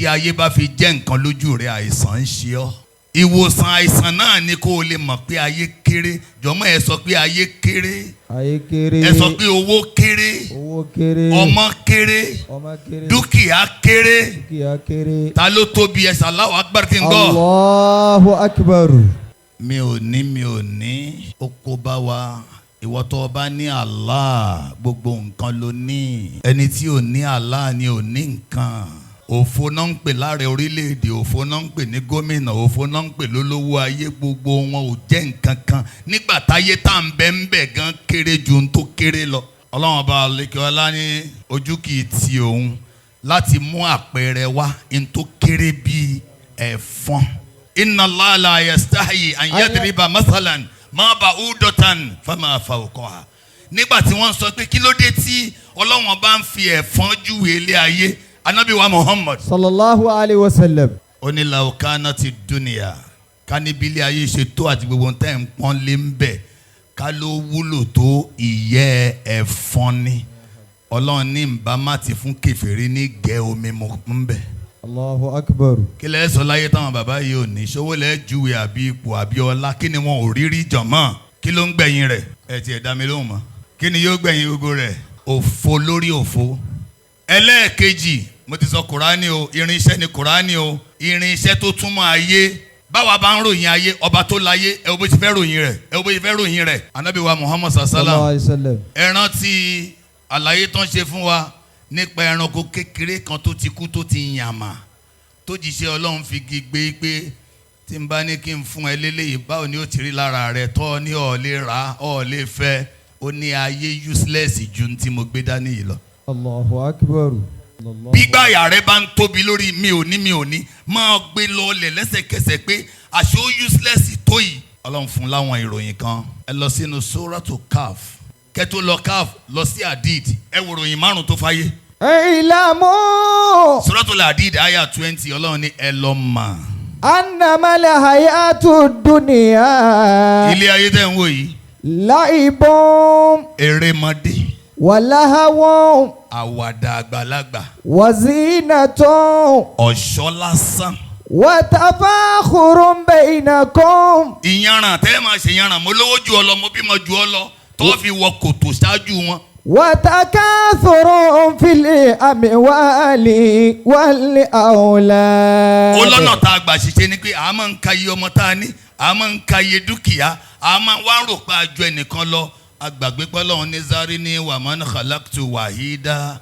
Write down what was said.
Tí ayé bá fi jẹ́ nǹkan lójú rẹ̀, àìsàn ń ṣe ọ́. Ìwòsàn àìsàn náà ni kó o lè mọ̀ pé ayé kéré. Jọ̀mọ́, ẹ sọ pé ayé kéré. Ayé kéré. Ẹ sọ pé owó kéré. Owó kéré. Ọmọ kéré. Ọmọ kéré. Dúkìá kéré. Dúkìá kéré. Ta ló tóbi? Ẹ sàláwọ̀ akbar kí n gbọ́. Allahu akbar. Mi ò ní, mi ò ní, ó kó bá wa. Ìwọ tó o bá ní Allah, gbogbo nǹkan ló ní. Ẹni tí ò ní Allah ni ò ní nǹkan. Òfo náà ń pè láàrẹ orílẹ̀-èdè, òfo náà ń pè ní gómìnà, òfo náà ń pè lólówó ayé. Gbogbo wọn ò jẹ́ nǹkan kan nígbà táyé tá à ń bẹ́ ń bẹ̀ gan kéré ju ohun tó kéré lọ. Ọlọ́run Ọba Alekiola ní ojú kì í ti òun láti mú àpẹẹrẹ wá ohun tó kéré bíi ẹ̀fọn. Inna Allah la yastahi an yadriba masalan ma ba'udatan fama fawqaha. Nígbà tí wọ́n sọ pé kí ló dé tí Ọlọ́run bá ń fi ẹ̀fọn júwe ilé ayé, Anabi wa Muhammad, Sallallahu alayhi wa sallam. ó ní law kanati dunya, ká níbi ilé ayé ṣe tó àti gbogbo tẹ́ ń pọ́n lé ń bẹ̀, ká ló wúlò tó ìyẹ́ ẹ̀fọn ni, Ọlọ́run ní nbà má ti fún kèfèrí ní gẹ́ omi mu ń bẹ̀. Allahu akbar. Kí lẹ́ sọ láyé táwọn bàbá yìí ò ní ṣòwò? Lẹ́ júwe àbí ipò àbí ọlá? Kí ni wọn ò rí rí jọ̀mọ́? Kí ló ń gbẹ̀yìn rẹ̀? Ẹ tiẹ̀ dá mi lóhùn mọ́. Kí ni yóò gbẹ̀yìn gbogbo rẹ̀? Òfo lórí òfo. Ẹlẹ́ẹ̀kejì, mo ti sọ Kùránì o, irinṣẹ́ ni Kùránì o, irinṣẹ́ tó túmọ̀ ayé. Báwa bá ń ròyìn ayé, ọba tó láyé, ẹ wo bó ṣe fẹ́ ròyìn rẹ̀, ẹ wo bó ṣe fẹ́ ròyìn rẹ̀. Anabi wa Muhammad sallam, Sallallahu alayhi wa sallam. ẹ rántí àlàyé tó ń ṣe fún wa nípa ẹranko kékeré kan tó ti kú, tó ti yàmà, tó jíṣẹ́ Ọlọ́run fi gi gbé pé tí n bá ní kí n fún ẹ léléyìí, báwo ni ó ti rí lára rẹ? Tọ́ ní ọ̀ lè rà, ọ̀ lè fẹ́. Ó ní ayé useless ju ti mo gbé dání yìí lọ. Allahu akbar. Gbígbà àyà rẹ bá ń tóbi lórí mi ò ní, mi ò ní, máa gbé lọlẹ̀ lẹ́sẹ̀kẹsẹ̀ pé àṣé ó useless tó yìí. Ọlọ́run fún láwọn ìròyìn kan. Ẹ lọ sínú Suratu Kaf. Kẹ́tó lọ Kaf, lọ sí Hadid, ẹ wo ìròyìn márùn tó fáyé. اعلموا Suratul Hadid aya 20, Ọlọ́run ní ẹ lọ mà. أنما الحياة الدنيا Ilé ayé tẹ̀ ń wò yìí, لعب erémọdé, ولهو àwàdà àgbàlagbà, وزينة ọ̀ṣọ́ lásán, وتفاخر بينكم. Ìyanràn tẹ́ ẹ máa ṣe yanràn, mo lówó ju ọ lọ, mo bímọ ju ọ lọ, tó fi wọ kòtò ṣáájú wọn. وتكاثر في الأموال والأولاد. Ó lọ́nà tá a gbà ṣiṣẹ́ ni pé a máa ń ka iye ọmọ tá a ní, a máa ń ka iye dúkìá, a máa wá rò pé a ju ẹnìkan lọ. Agbàgbé pọ́lọ́run ní zarni wa man khalaqtu wahida.